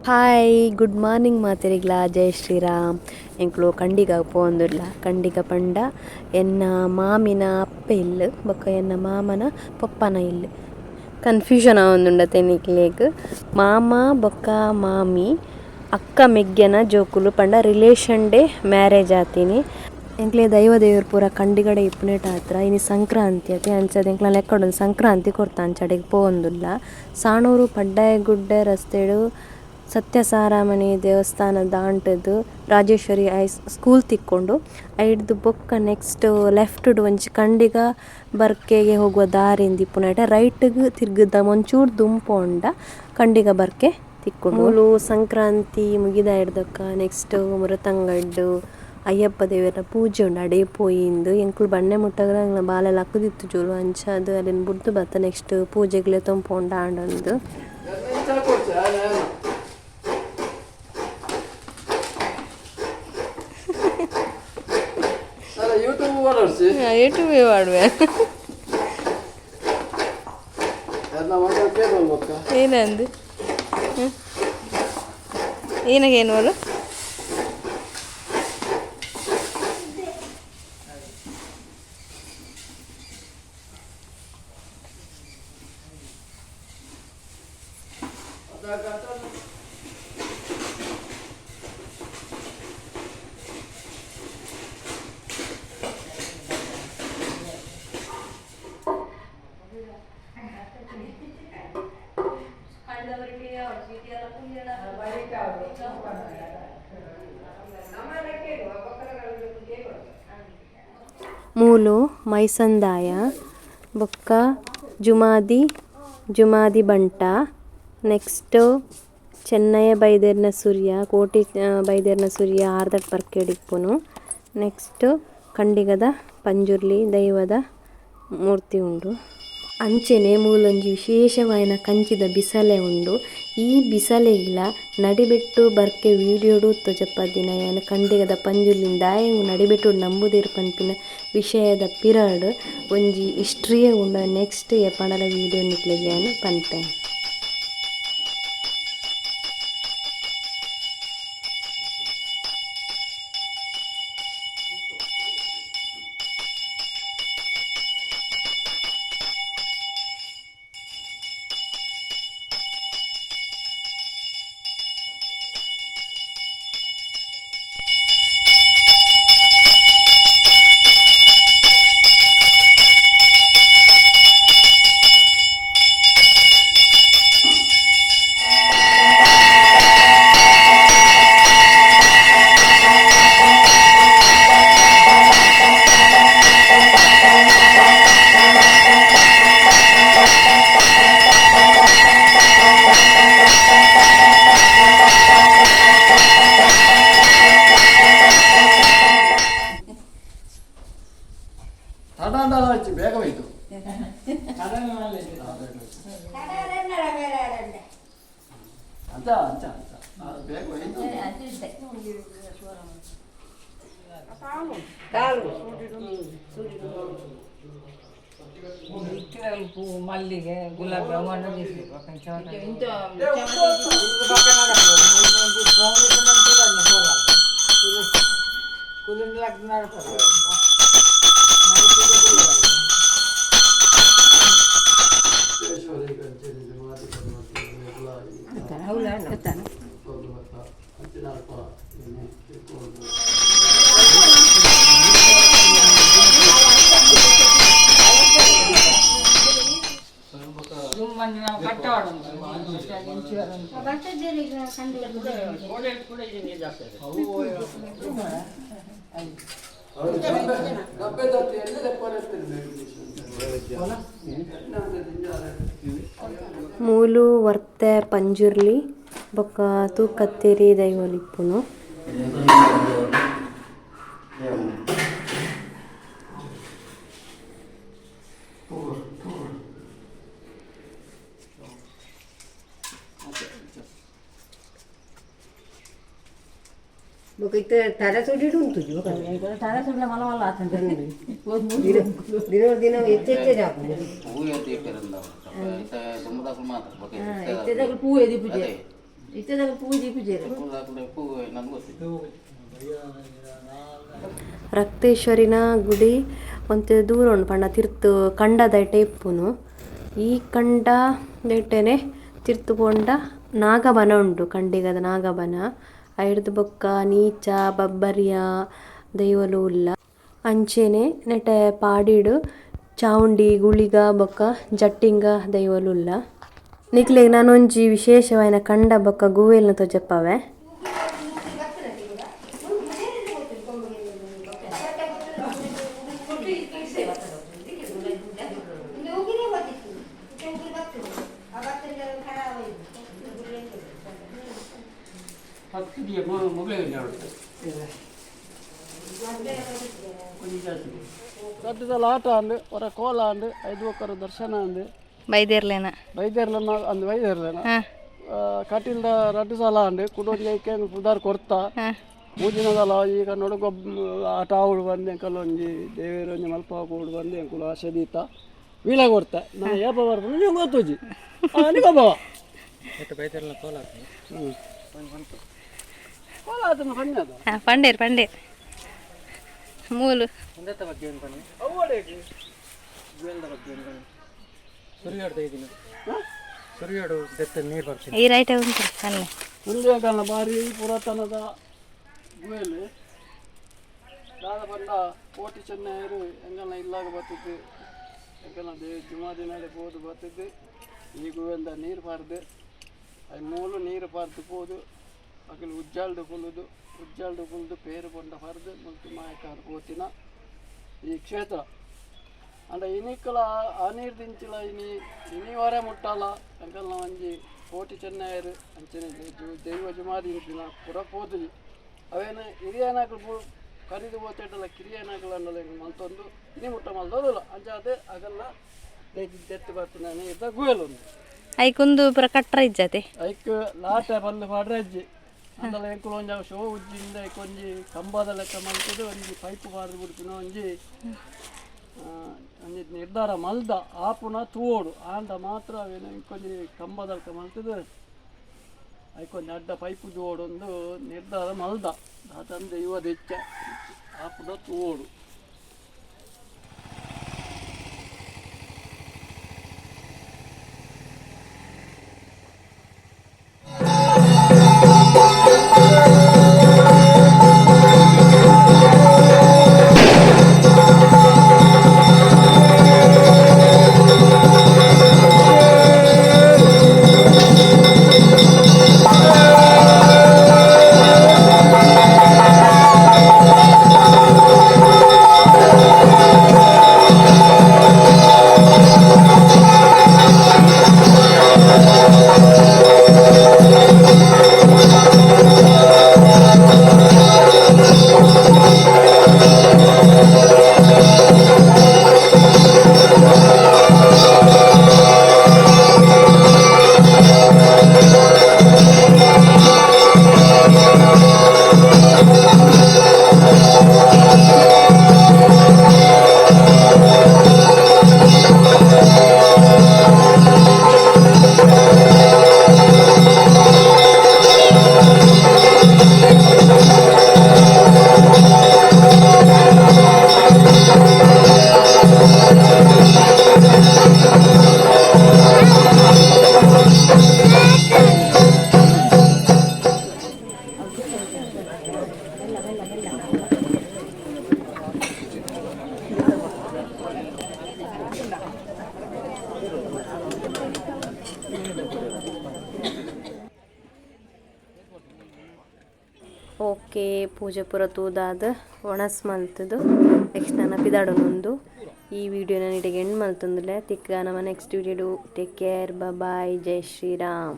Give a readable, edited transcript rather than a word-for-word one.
Hi good morning ಮಾತೆರಿಗ್ಲ ಜೈ ಶ್ರೀರಾಮ್. ಎಂಕ್ಲು ಕಂಡಿಗ ಪೋವೊಂದುಲ್ಲ. ಕಂಡಿಗ ಪಂಡ ಎನ್ನ ಮಾಮಿನ ಅಪ್ಪೆ ಇಲ್ಲು ಬೊಕ್ಕ ಎನ್ನ ಮಾಮನ ಪೊಪ್ಪನ ಇಲ್ಲು. ಕನ್ಫ್ಯೂಷನ್ ಆವೊಂದುಂಡತೆ ನಿಕ್ಲೆಗ್. ಮಾಮ ಬೊಕ್ಕ ಮಾಮಿ ಅಕ್ಕ ಮೆಗ್ಯನ ಜೋಕುಲು ಪಂಡ ರಿಲೇಷನ್ ಡೇ ಮ್ಯಾರೇಜ್ ಆತಿನಿ. ಎಂಕ್ಲೆ ದೈವ ದೇವರು ಪೂರ ಕಂಡಿಗಡೆ ಇಪ್ಪುನೇಟ ಹತ್ರ. ಇನಿ ಸಂಕ್ರಾಂತಿ ಅತೆ ಅಂಚಾದ್ ಎಂಕ್ಲ ಲೆಕ್ಕಡೊಂದು ಸಂಕ್ರಾಂತಿ ಕೊರ್ತ ಅಂಚಡೆಗ್ ಪೋವೊಂದುಲ್ಲ. ಸಾಣೂರು ಪಡ್ಡಾಯಗುಡ್ಡೆ ರಸ್ತೆಡು ಸತ್ಯ ಸಾರಾಮಣಿ ದೇವಸ್ಥಾನ ದಾಂಟುದು ರಾಜೇಶ್ವರಿ ಹೈ ಸ್ಕೂಲ್ ತಿಕ್ಕೊಂಡು ಐಡ್ದ್ ಬೊಕ್ಕ ನೆಕ್ಸ್ಟ್ ಲೆಫ್ಟ್ ಡ್ ಒಂಜಿ ಕಂಡಿಗ ಬರ್ಕೆಗೆ ಹೋಗುವ ದಾರಿ ಇಪ್ಪುನೈಟ ರೈಟ್ ಗ್ ತಿರ್ಗುದ ಒಂಚೂರು ದುಂಪೋಂಡ ಕಂಡಿಗ ಬರ್ಕೆ ತಿಕ್ಕುಂಡು. ಮೂಲು ಸಂಕ್ರಾಂತಿ ಮುಗಿದಾಯಿಡ್ದೊಕ್ಕ ನೆಕ್ಸ್ಟ್ ಮುರತಂಗಡ್ಡು ಅಯ್ಯಪ್ಪ ದೇವರ ಪೂಜೆ ಉಂಡು ಅಡೆ ಪೋಯಿಂದು ಎಂಕುಲು ಬಣ್ಣೆ ಮುಟ್ಟಗಲ ಎಂಕ್ಲ ಬಾಲೆ ಲಕ್ಕುದಿತ್ತುಜೋಲು ಅಂಚಾದ್ ಅಲೆನ್ ಬುಡ್ದು ಬತ್ತ ನೆಕ್ಸ್ಟ್ ಪೂಜೆಗ್ ಲೆತೊಂದು ಪೋಂಡ ಆಂಡೊಂದು. ಯೂಟ್ಯೂಬ್ ಮಾಡುವೆ. ಏನಂದು ಏನಾಗೇನು ಅವರು. ಮೂಲು ಮೈಸಂದಾಯ ಬೊಕ್ಕ ಜುಮಾದಿ ಜುಮಾದಿ ಬಂಟ ನೆಕ್ಸ್ಟ್ ಚೆನ್ನಯ್ಯ ಬೈದೆರ್ನ ಸೂರ್ಯ ಕೋಟಿ ಬೈದೆರ್ನ ಸೂರ್ಯ ಆರ್ದಟ್ ಬರ್ಕೆಡಿಪ್ಪುನು. ನೆಕ್ಸ್ಟ್ ಕಂಡಿಗದ ಪಂಜುರ್ಲಿ ದೈವದ ಮೂರ್ತಿ ಉಂಡು. ಅಂಚೆನೆ ಮೂಲೊಂಜಿ ವಿಶೇಷವಾಯಿನ ಕಂಚಿದ ಬಿಸಲೆ ಉಂಡು. ಈ ಬಿಸಲೆಗ್ಲ ನಡಿಬೆಟ್ಟು ಬರ್ಕೆ ವೀಡಿಯೋಡು ತೋಜಪ್ಪದಿನ ಯಾನ್ ಕಂಡಿಗದ ಪಂಜುರ್ಲಿನ್ ದಾಯೆ ನಡಿಬೆಟ್ಟು ನಂಬುದೇರ್ ಪನ್ಪಿನ ವಿಷಯದ ಪಿರಡ್ ಒಂಜಿ ಹಿಸ್ಟ್ರಿಯೇ ಉಂಡು. ನೆಕ್ಸ್ಟ್ ಏಪಂಡಲ ವೀಡಿಯೋ ನಿಕ್ಲೆಗ್ ಯಾನ್ ಪನ್ಪೆ. ಮಲ್ಲಿಗೆ ಗುಲಾಬಿ ಮೂಲು ವರ್ತೆ ಪಂಜುರ್ಲಿ ಬೊಕ್ಕ ತೂಕತ್ತೇರಿ ದೈವೊಲಿಪ್ಪುನು. ಬೊಕ ಇತ್ತೆ ತರೆ ಸುಡಿಡು ಉಂಟು ತರೆ ಸುಡ್ಲ ಮಲ್ಲ ಮಲ್ಲ ಆತಂತ ದಿನ ದಿನ ದಿನ ಹೆಚ್ಚೆಚ್ಚೆ ಆಪುಂಡು. ಪೂ ಎದಿಪುಜೆ. ಇತ್ತದಾಗ ಪೂಜೆ ಪೂಜೆ ರಕ್ತೇಶ್ವರಿನ ಗುಡಿ ಒಂತೆ ದೂರ ಉಂಡು ಪಂಡ ತಿರ್ತು ಕಂಡದ ಇಪ್ಪುನು. ಈ ಕಂಡ ದೈಟೆನೆ ತಿರ್ತು ಪೋಂಡ ನಾಗಬನ ಉಂಡು, ಕಂಡಿಗದ ನಾಗಬನ. ಐಡ್ದ್ ಬೊಕ್ಕ ನೀಚ ಬಬ್ಬರ್ಯ ದೈವಲು ಉಲ್ಲ. ಅಂಚೆನೆ ನೆಟೆ ಪಾಡಿಡು ಚಾವುಂಡಿ ಗುಳಿಗ ಬೊಕ್ಕ ಜಟ್ಟಿಂಗ ದೈವಲು ಉಲ್ಲ. ನಿಕ್ಲೆಗ್ ನಾನೊಂಜಿ ವಿಶೇಷವಾಯಿನ ಕಂಡ ಬೊಕ್ಕ ಗುವೆಲ್ನ ತೋಜಪ್ಪಾವೆ. ಕಟ್ಟಿದಲ್ಲ ಆಟ ಅಂದು ಹೊರ ಕೋಲ ಅಂದು ಐದು ಒಕ್ಕರ ದರ್ಶನ ಅಂದು ಬೈದೇರ್ಲೇನ ಬೈದೇರ್ಲನ ಅಂದು ಬೈದೇರ್ಲೇನ ಕಟೀಲ್ದ ರಡ್ಡು ಸಲ ಅಂದು ಕುಡೊಂಜಿ ಐಕೆ ಪುದಾರ್ ಕೊರ್ತ ಮೂಜಿನದಲ ಈಗ ನೊಡಗೊಬ್ಬ ಆಟ ಆವಡು ಬಂದು ಎಂಕಲೊಂಜಿ ದೇವೇರೊಂಜಿ ಮಲ್ಪ ಕೂಡು ಬಂದು ಎಂಕುಲು ಆಸೆ ದೀತ ವೀಲ ಕೊರ್ತ ನಾನು ಏಪ ಬರ್ಪುಂಡು ನೀವು ಗೊತ್ತುಜಿ ನಿಗೊಬ್ಬವ ಕೋಲ ಆತನ ಪನ್ಯದ ಹಾಂ ಪಂಡೇರ್ ಪಂಡೇರ್ ಮೂಲು ಈ ರೈಟ್ ಉಂಟು ಬನ್ನಿ. ಮುಂದೆ ಕಾಲ ಭಾರಿ ಪುರಾತನದ ಗುಹೆಯಲ್ಲಿ ದಾದ ಬಂದ ಕೋಟಿ ಚೆನ್ನೈರು ಎಂಗಲ್ನ ಇಲ್ಲಾಗ ಬರ್ತಿದ್ದು, ಎಂಕಲ್ನ they ಜುಮಾದಿನಾಡೆ ಪೋದು ಬರ್ತಿದ್ದು. ಈ ಗುಹೆಯಿಂದ ನೀರು ಪಾರ್ದು ಅವು ಮೂಲು ನೀರು ಪಾರ್ದು ಪೋದು ಅಕಲ್ ಉಜ್ಜಾಲ್ಡು ಕುಲ್ಲುದು, ಉಜ್ಜಾಲ್ಡು ಕುಲ್ದು ಪೇರು ಕೊಂಡ ಪರ್ದು ಮುಲ್ತು ಮಾಯಕಾರ ಪೋತಿನ ಈ ಕ್ಷೇತ್ರ. ಅಂಡ ಇನಿಕ್ಕಲ ಆ ನೀರು ದಿಂಚಿಲ ಇನಿ ಇನಿವರೆ ಮುಟ್ಟಲ ಎಂಕಲ್ನ ಒಂಜಿ ಕೋಟಿ ಚೆನ್ನೈರು ಅಂಚನೆ ದೈವ ಜುಮಾದಿ ಇಂಚಿನ ಪುರ ಪೋತುಜಿ. ಅವೇನು ಹಿರಿಯನಾಕಲು ಕರಿದು ಪೋತೇಟಲ್ಲ ಕಿರಿಯನಾಕಲು ಅಂಡಲ ಮಲ್ತೊಂದು ಇನಿ ಮುಟ್ಟ ಮಲ್ತೊಂದಿಲ್ಲ. ಅಂಚಾದೆ ಅಗಲ್ಲ ದೆತ್ತು ಬರ್ತಿನ ನೀರ್ದ ಗುವೆಲುಂದು. ಐಕೊಂದು ಪೂರ ಕಟ್ರ ಇಜ್ಜತೆ. ಐಕ್ ಲಾಟೆ ಬಲ್ಲು ಪಾಡ್ರೆ ಅಜ್ಜಿ ಅಂದಲ ಎಂಕುಲು ಒಂಜಿ ಅವು ಶೋ ಉಜ್ಜಿಂದ ಐಕ್ ಒಂಜಿ ಕಂಬದ ಲೆಕ್ಕ ಮಲ್ತದು ಒಂಜಿ ಪೈಪ್ ಪಾಡ್ದು ಬಿಡ್ಪಿನ ಒಂಜಿ ಒಂಜಿ ನಿರ್ಧಾರ ಮಲ್ದ ಆಪುನ ತೂವೋಡು ಆಂಡ ಮಾತ್ರ ಅವೇನು ಇಂಕೊಂಜಿ ಕಂಬದಲ್ಕ ಮಲ್ತದು ಐಕೊಂಜಿ ಅಡ್ಡ ಪೈಪ್ ಜೋಡೊಂದು ನಿರ್ಧಾರ ಮಲ್ದ ದಾತಂದೆ ಇವ ದೆಚ್ಚ ಆಪುನ ತೂವೋಡು. ಓಕೆ ಪೂಜೆ ಪೂರ ತೂದಾದ್ ಒಣಸ್ ಮಲ್ತುದು ನೆಕ್ಸ್ಟ್ ನನ ಪಿದಾಡೊಂದು ಈ ವಿಡಿಯೋನ ಇಡೆಗ್ ಎಂಡ್ ಮಲ್ತೊಂದುಲ್ಲೆ. ತಿಕ್ಕ ನಮ್ಮ next video. Take care, bye. Jai Shriram.